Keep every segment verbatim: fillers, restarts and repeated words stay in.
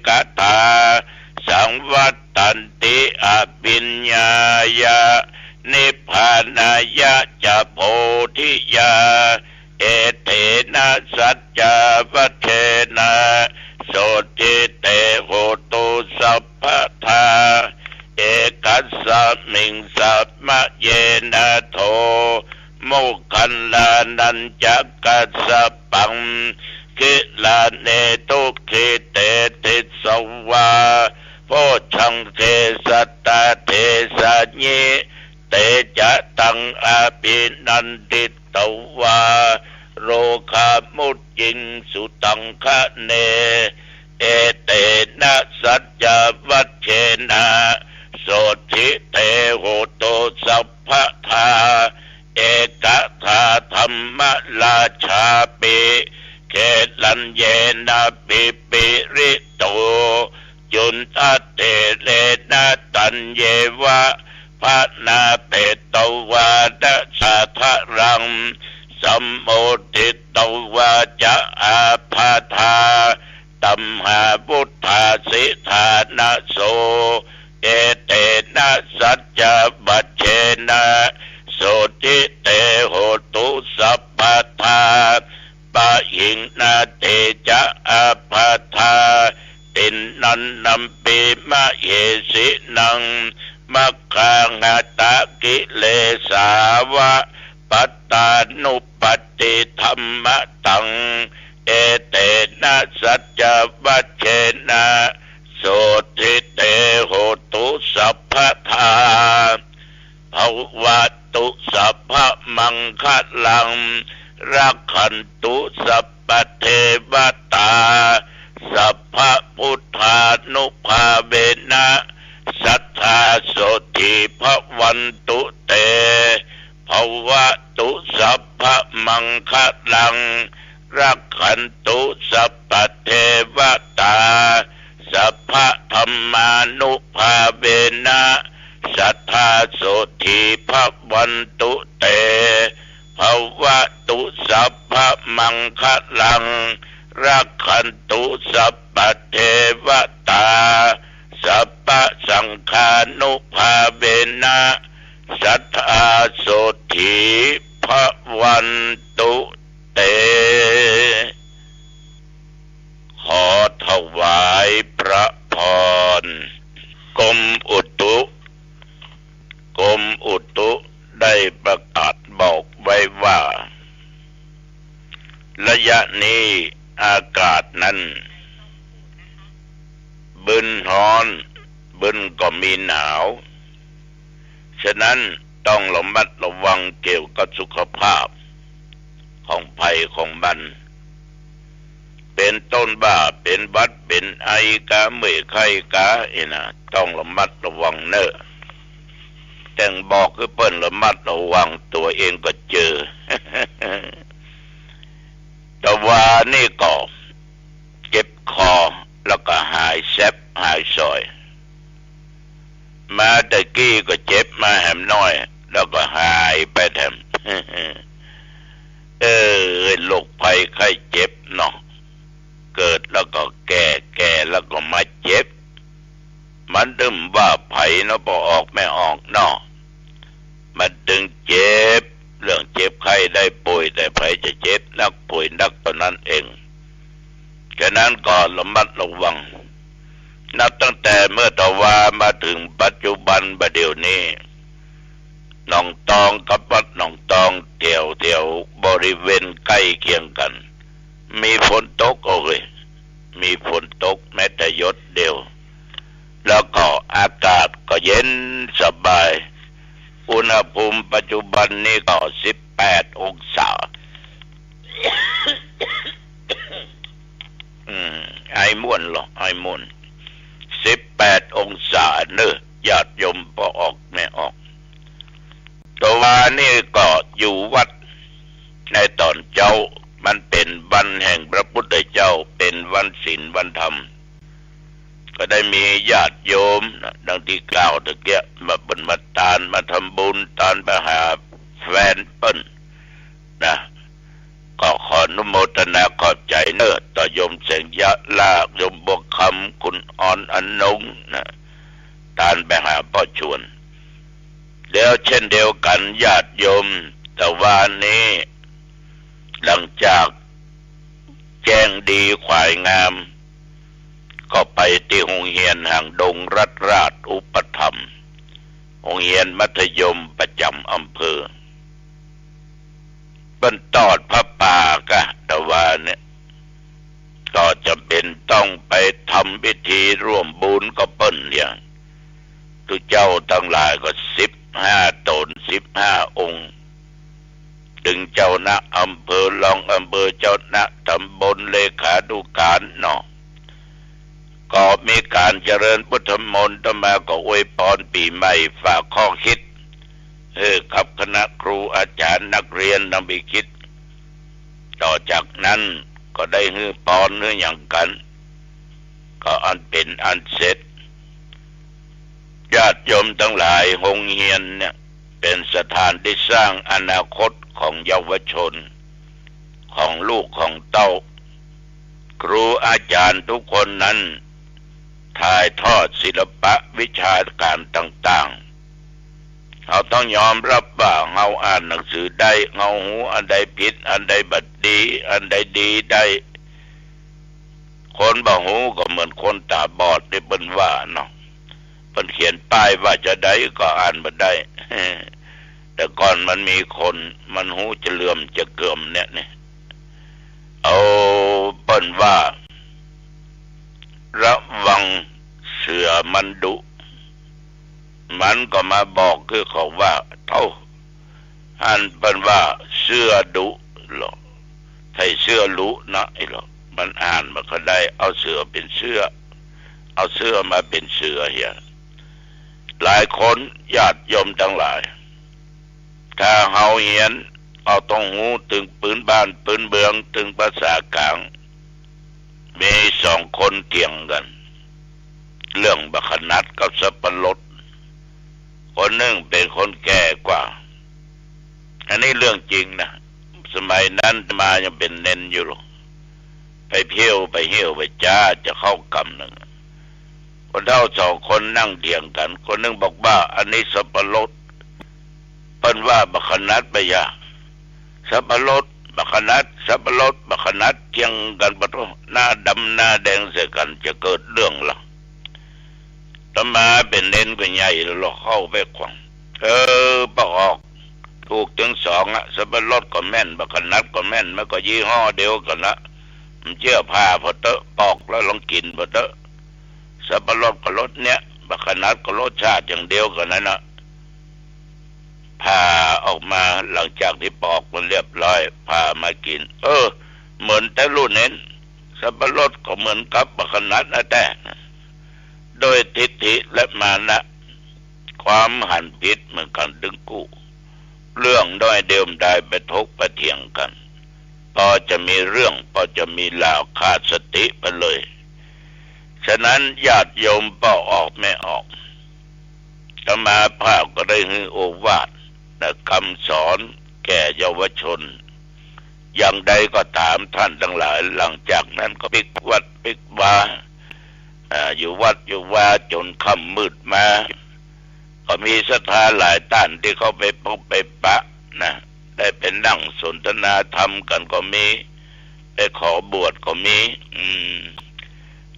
กถา สังวัตตันติอภิญญายะ นิพพานายะจะโพธิยา เอเตนะสัจจาวัจเจนะ โสตถิเตโหตุสัพพะทา เอกัสสะมิงสะมะเยนะ โท โมคคัลลานัญจะกัสสะปัง กิลาเน ทุกขิเต ติสสะวา โพชฌังเข สัตตะเทสะยิ เตจะตัง อภินันทิตวา โรคามุจจิงสุตังคะเน เอเตนะสัจจาวัจเจนะ โสตถิเตโหตุสัพพะทา เอกถาธัมมราชาปิ เกลัญเยนะปิปิริโต จุณฑะเถเรนะ ตัญเยวะ พะนาเปตวานะ สาทะรัง สัมโมทิตวาจะ อาภาธา ตัมหาวุฏฐาสิทานะโส เอเตนะสัจจาวัจเจนะ โสตถิเตโหตุสัพพะทา ปะหิงนาเตจะ อาภาธา ติณณันนัมปิ มะเหสินัง มัคคาหะตะกิเลสาวะ ปัตตานุปัตติธัมมะตัง เอเตนะสัจจาวัจเจนะ โสตถิเตโหตุสัพพะทา ภะวะตุสัพพะมังคะลัง รักขันตุสัพพะเทวะตา สัพพะพุทธานุภาเวนะ สัตถาโสตถีภะวันตุเต ภะวะตุสัพพะมังคะลัง รักขันตุสัพพะเทวะตา สัพพะธัมมานุภาเวนะ สัตถาโสตถีภะวันตุเต ภะวะตุสัพพะมังคะลัง รักขันตุสัพพะเทวะตา สัพพะสังฆานุภาเวนะ สัตถาโสตถีภะวันตุเต ขอถวายพระพร กรมอุตุ กรมอุตุได้ประกาศบอกไว้ว่า ระยะนี้อากาศนั้น บึนฮ้อน บึนก็มีหนาว ฉะนั้นต้องระมัดระวังเกี่ยวกับสุขภาพของใผของมัน เป๋นต้นว่าเป๋นหวัดเป๋นไอกาเมื่อยไข้กา เอ้ยนะ ต้องระมัดระวังเน่อ แต่บอกหื้อเปิ้นระมัดระวัง ตั๋วเองก็เจอ ตะวานี่ก็เจ็บคอ แล้วก็หายแซบหายส่อย มาตะกี้ก็เจ็บมาแหมน้อย แล้วก็หายไปแถม เออ โรคภัยไข้เจ็บเนาะ เกิดแล้วก็แก่ แก่แล้วก็มาเจ็บ มันตึงว่าใผเนาะ ป้อออกแม่ออกเนาะ มันตึงเจ็บ เรื่องเจ็บไข้ได้ป่วย แต่ใผจะเจ็บนักป่วยนักเต้านั้นเอง ฉะนั้นก็ระมัดระวัง นับตั้งแต่เมื่อตะวามาเถิงปัจจุบันบ่าเดี่ยวนี้ หนองตองกับวัดหนองตอง แถวแถวบริเวณใก้เคียงกั๋น มีฝนตก โอ้ย มีฝนตกแม้แต่หยดเดียว แล้วก็อากาศก็เย็นสบาย อุณหภูมิปัจจุบันนี้ก็สิบแปดองศา อืม ไอม่วนเหรอ ไอม่วน สิบแปดองศาเน่อ ญาติโยมป้อออกแม่ออก ตะวานี่ก็อยู่วัดในต๋อนเจ๊า มันเป๋นวันแห่งพระพุทธเจ้า เป๋นวันศีลวันธรรม ก็ได้มีญาติโยมนะ ดังตี้กล่าวตะเกียะ มาเปิ้นมาตาน มาทำบุญตานไปหาแฟนเปิ้นนะ ก็ขออนุโมทนาขอบใจ๋เน่อ ต่อโยมแสงยะลา โยมบัวคำ คุณออนอนงค์นะ ตานไปหาป้อชวน แล้วเช่นเดียวกั๋นญาติโยม ตะวานี้ หลังจากแจ้งดีขวายงาม ก็ไปตี้โฮงเฮียนหางดงรัฐราชอุปถัมภ์ โฮงเฮียนมัธยมประจ๋ำอำเภอ เปิ้นตอดผ้าป่าก้า ตะวาเนี่ย ก็จ๋ำเป๋นต้องไปทำพิธีร่วมบุญกับเปิ้นเนี่ย ตุ๊เจ้าตังหลายก็สิบห้าต๋น สิบห้าองค์ ตึงเจ้าคณะอำเภอ รองอำเภอ เจ้าคณะตำบล เลขานุการเนาะ ก็มีก๋านเจริญพุทธมนต์ อาตมาก็อวยปอนปี๋ใหม่ ฝากข้อคิด เออ กับคณะครูอาจ๋ารย์นักเฮียนนำไปกึ๊ด ต่อจากนั้นก็ได้หื้อปอนหื้อหยังกั๋น ก็อันเป๋นอันเสร็จ ญาติโยมตังหลาย โฮงเฮียนเนี่ย เป๋นสถานตี้สร้างอนาคตของเยาวชน ของลูกของเต้า ครูอาจ๋ารย์ทุกคนนั้น ถ่ายทอดศิลปะวิชาก๋านต่างๆ เฮาต้องยอมฮับว่าเฮาอ่านหนังสือได้ เฮาฮู้อันใดผิด อันใดบ่ดี อันใดดีได้ คนบ่ฮู้ก็เหมือนคนต๋าบอดตี้เปิ้นว่าเนาะ เปิ้นเขียนป้ายว่าจาใดก็อ่านบ่ได้ แต่ก่อนมันมีคน มันฮู้จะเหลื่อมจะเกื่อมเนี่ย เนี่ย เอา เปิ้นว่า ระวังเสือมันดุ มันก็มาบอกคือเขาว่า เต้า อันเปิ้นว่าเสือดุเหรอ ใช่เสือลุนะ ไอ้เหรอ มันอ่านบ่ค่อยได้ เอาเสือเป๋นเสื้อ เอาเสื้อมาเป๋นเสือเหีย หลายคนญาติโยมตังหลาย ถ้าเฮาเฮียน เฮาต้องฮู้ตึงปื้นบ้านปื้นเมือง ตึงภาษาก๋าง มีสองคนเถียงกั๋น เรื่องบักขนัดกับสับปะรด คนนึ่งเป๋นคนแก่กว่า อันนี้เรื่องจริงนะ สมัยนั้นอาตมายังเป๋นเณรอยู่ ไปเผี้ยวไปเหี่ยวไปจ๊าจะเข้ากำนึ่ง คนเฒ่าสองคนนั่งเถียงกั๋น คนนึ่งบอกว่า อันนี้สับปะรด เปิ้นว่าบักขนัดบ่ยะ สับปะรด บักขนัด สับปะรด บักขนัด เถียงกั๋นปะโถ หน้าดำหน้าแดงใส่กั๋น จะเกิดเรื่องละ อาตมาเป๋นเณรก็ใหญ่แล้ว เข้าไปขวาง เออ ป้อออก ถูกตึงสองอะ สับปะรดก็แม่น บักขนัดก็แม่น มันก็ยี่ห้อเดียวกั๋นละ บ่เจื้อผ่าผ่อเต๊อะ ปอกแล้วลองกิ๋นผ่อเต๊อะ สับปะรดก็รสเนี้ย บักขนัดก็รสชาติอย่างเดียวกั๋นนั้นนะ ผ่าออกมา หลังจากตี้ปอกมันเรียบร้อย ผ่ามากิ๋น เออ เหมือนแต๊ลู่เน้น สับปะรดก็เหมือนกับบักขนัดนะแต๊ โดยทิฏฐิและมานะ ความหันผิดเหมือนกั๋นตึงกู้ เรื่องน้อยเดียวบ่ได้ไปถกไปเถียงกั๋น ปอจะมีเรื่อง ปอจะมีราว ขาดสติไปเลย ฉะนั้นญาติโยมป้อออกแม่ออก อาตมาภาพก็ได้หื้อโอวาทและกำสอนแก่เยาวชน อย่างใดก็ต๋ามต้านตังหลาย หลังจากนั้นก็ปิ๊กวัดปิ๊กวา อ่า อยู่วัดอยู่วาจ๋นค่ำมืดมา ก็มีศรัทธาหลายต้านตี้เข้าไปพบไปปะนะ ได้ไปนั่งสนทนาธรรมกั๋นก็มี ไปขอบวชก็มี อืม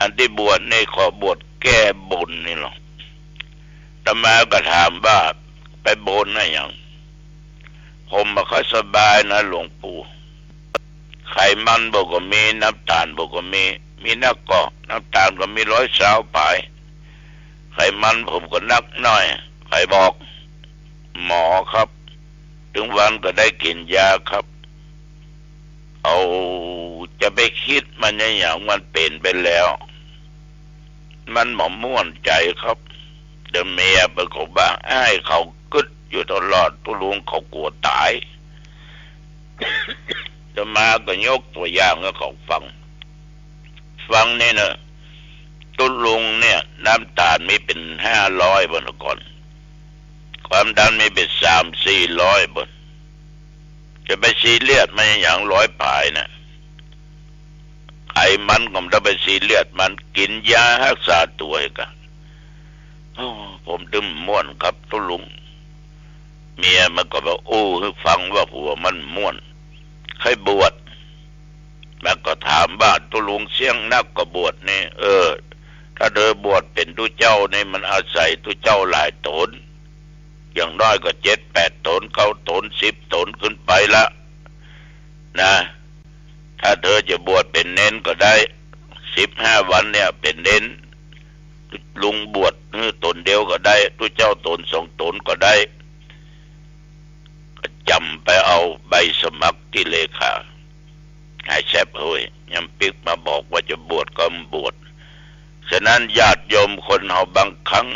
อันตี้บวชนี่ขอบวชแก้บนนี่หรอก อาตมาก็ถามว่า ไปบนอะหยัง ผมบ่ค่อยสบายนะหลวงปู่ ไขมันผมก็มี น้ำตาลผมก็มี มีนักก่อ น้ำตาลก็มีร้อยซาวปาย ไขมันผมก็นักหน้อย ใผบอก หมอครับ ตึงวันก็ได้กิ๋นยาครับ เอา จะไปกึ๊ดมันอะหยัง มันเป๋นไปแล้ว มันบ่ม่วนใจ๋ครับ แต่เมียเปิ้นก็ว่า อ้ายเขากึ๊ดอยู่ตลอด ตุ๊ลุงเขากั๋วต๋าย อาตมาก็ยกตั๋วอย่างหื้อเขาฟัง ฟังนี่เน่อ ตุ๊ลุงเนี่ย น้ำตาลมีเป๋นห้าร้อยบ่อนก่อน ความดันมีเป๋นสามสี่ร้อยบ่อน จะไปซีเรียสมันหยัง ร้อยผายน่ะ ไขมันก็บ่ต้องไปซีเรียสมัน กิ๋นยาฮักษาตั๋วเองก่ะ โอ้ ผมตึงม่วนครับตุ๊ลุง เมียมันก็บ่อู้หื้อฟังว่าผัวมันม่วน ใค่บวช มันก็ถามว่า ตุ๊ลุงเสี้ยงนักก็บวชนี่ เออ ถ้าเธอบวชเป๋นตุ๊เจ้านี่ มันอาศัยตุ๊เจ้าหลายต๋น อย่างน้อยก็เจ็ดแปดต๋น เก้าต๋น สิบต๋นขึ้นไปละ นะ ถ้าเธอจะบวชเป๋นเณรก็ได้ สิบห้าวันเนี่ยเป๋นเณร ลุงบวชหื้อต๋นเดียวก็ได้ ตุ๊เจ้าต๋นสองต๋นก็ได้ ก็จ๋ำไปเอาใบสมัครตี้เลขา หายแซบเฮ้ย ยามปิ๊กมาบอกว่าจะบวชก็บวช ฉะนั้นญาติโยมคนเฮาบางครั้ง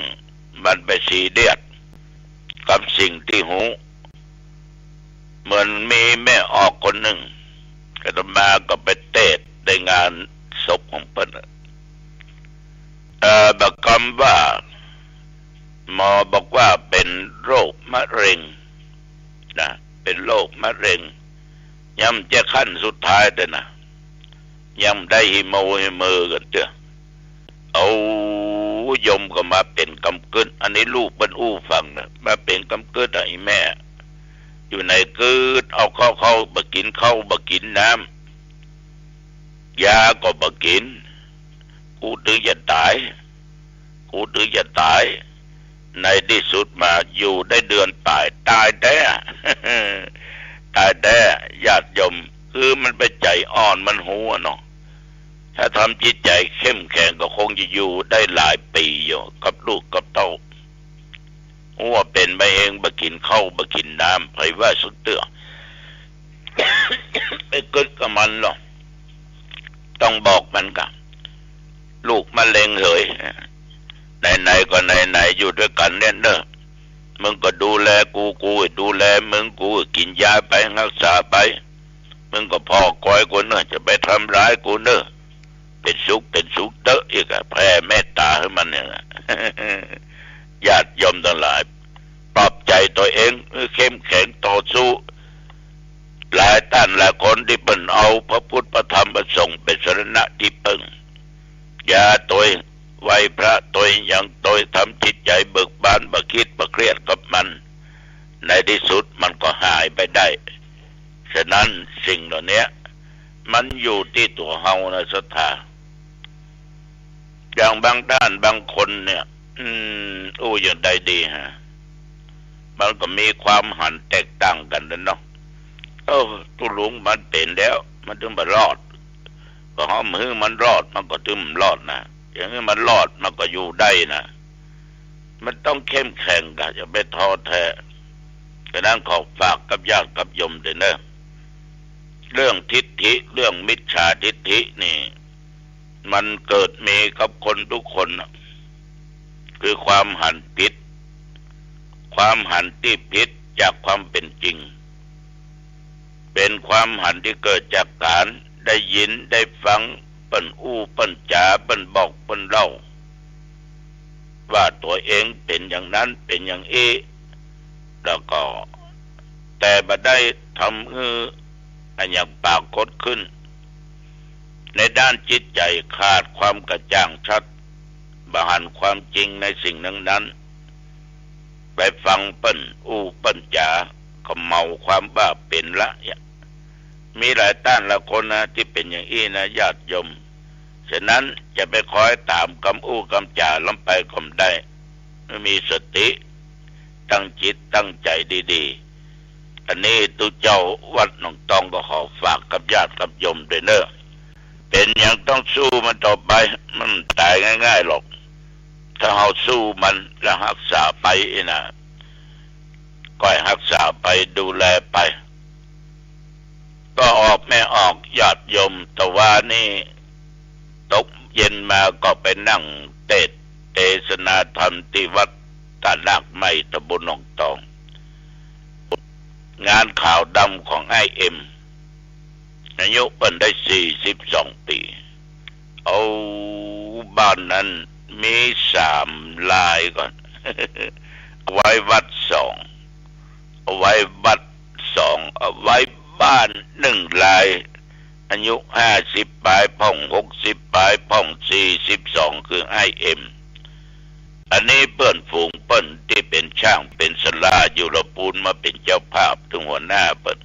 มันไปซีเรียสกับสิ่งตี้ฮู้ เหมือนมีแม่ออกคนนึ่ง อาตมาก็ไปเตศน์ในงานศพของเปิ้น เอ่อ บอกกำว่า หมอบอกว่าเป๋นโรคมะเร็งนะ เป๋นโรคมะเร็ง ยังบ่ใจ้ขั้นสุดท้ายเตื้อนะ ยังบ่ได้ฮีโมฮีเมอกั๋นเตื้อ เอาโยมก็มาเป๋นกำกึ๊ด อันนี้ลูกเปิ้นอู้ฟังนะ มาเป๋นกำกึ๊ดอะ อีแม่ อยู่ไหนกึ๊ด เอาข้าว ข้าวบ่กิ๋น ข้าวบ่กิ๋น น้ำ ยาก็บ่กิ๋น กูตึงจะต๋าย กูตึงจะต๋าย ในตี้สุดมาอยู่ได้เดือนป๋าย ต๋ายแต๊ ต๋ายแต๊ ญาติโยม คือมันไปใจ๋อ่อน มันฮู้อะเนาะ ถ้าทำจิตใจ๋เข้มแข็งก็คงจะอยู่ได้หลายปี๋อยู่ กับลูกกับเต้า ฮู้ว่าเป๋นมาเอง บ่กิ๋นข้าว บ่กิ๋นน้ำ ใผว่าสักเตื้อ ไปกึ๊ดกับมันเนาะ ต้องบอกมันก่ะ ลูกมะเร็งเหย ไหนๆ ก็ไหนๆ อยู่ด้วยกั๋นเนี่ยเน่อ มึงก็ดูแลกู กูก็ดูแลมึง กูก็กิ๋นยาไป ฮักษาไป มึงก็ผ่อกอยกูเน่อ จะไปทำร้ายกูเน่อ เป๋นสุข เป๋นสุขเต๊อะ อีกอะ แผ่เมตต๋าหื้อมันเนี่ยนะ ญาติโยมตังหลาย ปลอบใจ๋ตั๋วเองหื้อเข้มแข็งต่อสู้ หลายต้านหลายคนตี้เปิ้นเอาพระพุทธพระธรรมพระสงฆ์เป๋นสรณะตี้เปิ้ง ยาตวย ไหว้พระตวย หยังตวย ทำจิตใจ๋เบิกบาน บ่คิดบ่เครียดกับมัน ในตี้สุดมันก็หายไปได้ ฉะนั้นสิ่งเหล่านี้มันอยู่ตี้ตั๋วเฮานะศรัทธา อย่างบางต้านบางคนเนี่ย อืม อู้อย่างใดดีฮะ มันก็มีความหันแตกต่างกั๋นนะเนาะ เออ ตุ๊ลุงมันเป๋นแล้ว มันตึงบ่รอด ก็เฮาหื้อมันรอด มันก็ตึงบ่รอดนะ อย่างนี้มันรอด มันก็อยู่ได้นะ มันต้องเข้มแข็งก่ะ อย่าไปท้อแท้ ฉะนั้นขอฝากกับญาติกับโยมด้วยเนอะ เรื่องทิฏฐิ เรื่องมิจฉาทิฏฐินี่ มันเกิดมีกับคนทุกคนน่ะ คือความหันผิด ความหันตี้ผิดจากความเป๋นจริง เป๋นความหันตี้เกิดจากก๋านได้ยินได้ฟังเปิ้นอู้เปิ้นจ๋า เปิ้นบอกเปิ้นเล่า ว่าตั๋วเองเป๋นอย่างนั้นเป๋นอย่างอี้ แล้วก็ แต่บ่ได้ทำหื้ออะหยังปรากฏขึ้น ในด้านจิตใจ๋ขาดความกระจ่างชัด บ่หันความจริงในสิ่งนั้นๆ ไปฟังเปิ้นอู้เปิ้นจ๋า ก็เมาความว่าเป๋นละ มีหลายต้านหลายคนนะ ตี้เป๋นอย่างอี้นะญาติโยม ฉะนั้นจะไปคอยต๋ามกำอู้กำจ๋าลำไปก็บ่ได้ หื้อมีสติ ตั้งจิตตั้งใจ๋ดีๆ อันนี้ตุ๊เจ้าวัดหนองตองก็ขอฝากกับญาติกับโยมด้วยเนอะ เป๋นหยังต้องสู้มันต่อไป มันบ่ต๋ายง่ายๆ หรอก ถ้าเฮาสู้มันแล้วฮักษาไปอี้นะ ก้อยฮักษาไปดูแลไป ก็ออกแม่ออกญาติโยม ตะวานี้ตกเย็นมาก็ไปนั่งเตศน์เตสนาธรรมตี้วัดตานาคใหม่ตำบลหนองตอง งานขาวดำของอ้ายเอ็ม อายุเปิ้นได้สี่สิบสองปี๋ เอาบ้านนั้นมีสามลายก่อน เอาไว้วัดสอง เอาไว้วัดสอง เอาไว้ บ้านนึ่งราย อายุห้าสิบป๋ายพ่อง หกสิบป๋ายพ่อง สี่สิบสอง คืออ้ายเอ็ม อันนี้เปื้อนฝูงเปิ้นตี้เป๋นจ้างเป๋นศาลาอยู่ละปูนมาเป๋นเจ้าภาพ ตึงหัวหน้าเปิ้น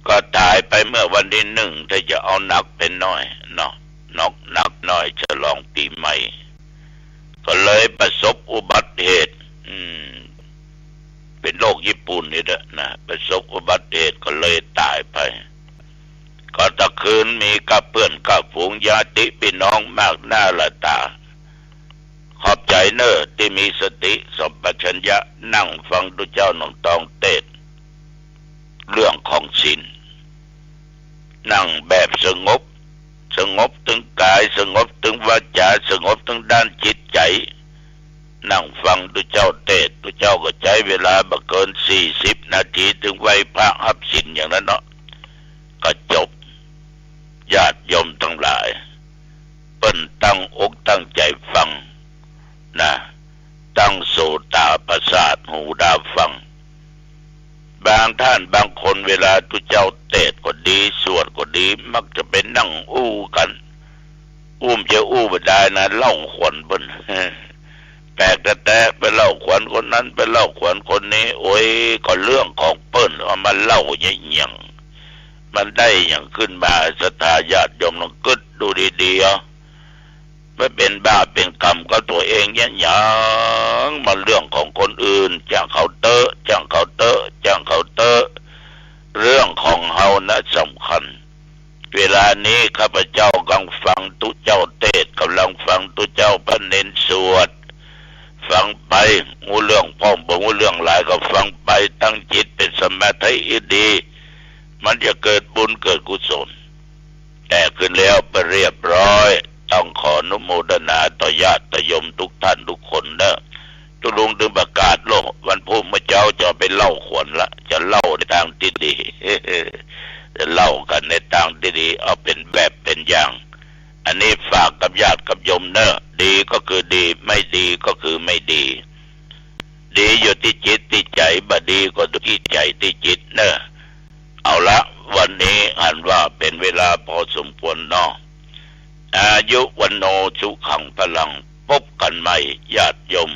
ก็ต๋ายไปเมื่อวันตี้นึ่ง ถ้าจะเอาหนักเป๋นน้อยเนาะ นอกหนักน้อยฉลองปี๋ใหม่ ก็เลยประสบอุบัติเหตุ อืม เป๋นโรคญี่ปุ่นนี่แหละนะ ประสบอุบัติเหตุก็เลยต๋ายไป ก็ตะคืนมีก้าเปื้อนก้าฝูงญาติปี้น้องมากหน้าหลายต๋า ขอบใจ๋เน่อตี้มีสติสัมปชัญญะ นั่งฟังตุ๊เจ้าหนองตองเตสน์เรื่องของศีล นั่งแบบสงบ สงบตึงก๋าย สงบตึงวาจา สงบตึงด้านจิตใจ๋ นั่งฟังตุ๊เจ้าเตสน์ ตุ๊เจ้าก็ใจ๊เวลาบ่เกินสี่สิบนาที ตึงไหว้พระฮับศีลอย่างนั้นเนาะ ก็จบ ญาติโยมตังหลาย เปิ้นตั้งอกตั้งใจ๋ฟังนะ ตั้งโสตประสาท หูดาฟัง บางต้านบางคนเวลาตุ๊เจ้าเตสน์ก็ดี สวดก็ดี มักจะไปนั่งอู้กั๋น อู้บ่ใจ้อู้บ่ดายนะ เล่าขวัญเปิ้น แปลกแต๊ๆ ไปเล่าขวัญคนนั้น ไปเล่าขวัญคนนี้ โอ้ย ก็เรื่องของเปิ้น เอามาเล่าเยียะหยัง มันได้หยังขึ้นมา ศรัทธาญาติโยมลองกึ๊ดดูดีๆ เอา มันเป๋นบาปเป๋นกรรมกับตั๋วเองเยียะหยัง มันเรื่องของคนอื่น จ้างเขาเต๊อะ จ้างเขาเต๊อะ จ้างเขาเต๊อะ เรื่องของเฮานะสำคัญ เวลานี้ข้าพเจ้าก่ำฟังตุ๊เจ้าเตสน์ ก่ำลังฟังตุ๊เจ้าพระเณรสวด ฟังไป ฮู้เรื่องพ่องบ่ฮู้เรื่องหลายก็ฟังไป ตั้งจิตเป๋นสมาธิดี มันจะเกิดบุญเกิดกุศล แตกขึ้นแล้วไปเรียบร้อย ต้องขออนุโมทนาต่อญาติโยมทุกท่านทุกคนเนอะ ตุ๊ลุงตึงประกาศโลก วันพุธเมื่อเจ๊าจะไปเล่าขวัญละ จะเล่าในตางตี้ดี จะเล่ากั๋นในตางตี้ดี เอาเป๋นแบบเป๋นอย่าง อันนี้ฝากกับญาติกับโยมเนอะ ดีก็คือดี ไม่ดีก็คือไม่ดี ดีอยู่ตี้จิตตี้ใจ๋ บ่ดีก็อยู่ตี้ใจ๋ตี้จิตเนอะ เอาละ วันนี้หันว่าเป๋นเวลาพอสมควรเนาะ อายุวัณโณสุขังพลัง พบกั๋นใหม่ญาติโยม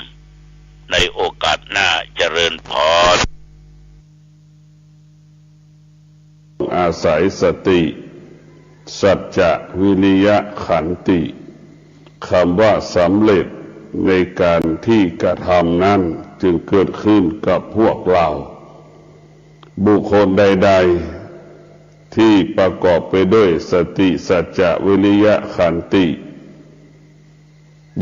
ในโอกาสหน้า เจริญพร อาศัยสติ สัจจะ วิริยะ ขันติ คำว่าสำเร็จในการที่กระทำนั้นจึงเกิดขึ้นกับพวกเรา บุคคลใดๆ ที่ประกอบไปด้วยสติ สัจจะ วิริยะ ขันติ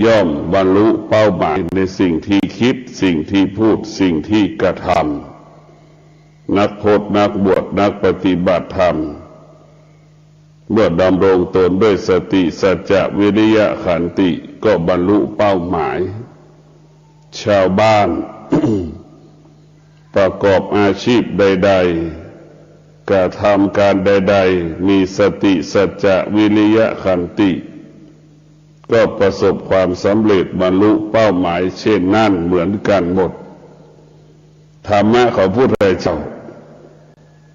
ย่อมบรรลุเป้าหมายในสิ่งที่คิด สิ่งที่พูด สิ่งที่กระทำ นักพจน์ นักบวช นักปฏิบัติธรรม เมื่อดำรงตนด้วยสติ สัจจะ วิริยะ ขันติ ก็บรรลุเป้าหมาย ชาวบ้าน ประกอบอาชีพใดๆ กระทำการใดๆ มีสติ สัจจะ วิริยะ ขันติ ก็ประสบความสำเร็จบรรลุเป้าหมายเช่นนั้นเหมือนกันหมด ธรรมะของพระพุทธเจ้า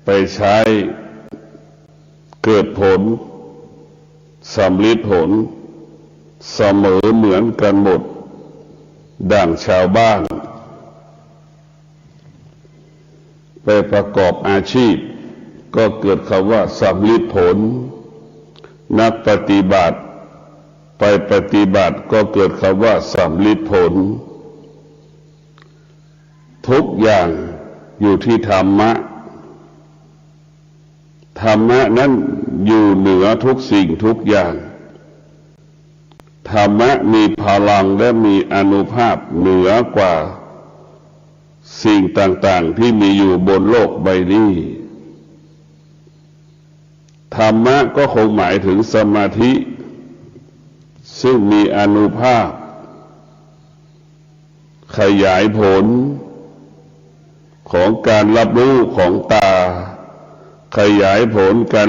ไปใช้เกิดผล สำลิดผล เสมอเหมือนกันหมด ดั่งชาวบ้าน ไปประกอบอาชีพ ก็เกิดคำว่าสำลิดผล นักปฏิบัติไปปฏิบัติ ก็เกิดคำว่าสำลิดผล ทุกอย่างอยู่ที่ธรรมะ ธรรมะนั้นอยู่เหนือทุกสิ่งทุกอย่าง ธรรมะมีพลังและมีอานุภาพเหนือกว่าสิ่งต่างๆ ที่มีอยู่บนโลกใบนี้ ธรรมะก็คงหมายถึงสมาธิ ซึ่งมีอานุภาพ ขยายผลของการรับรู้ของตา ขยายผลการ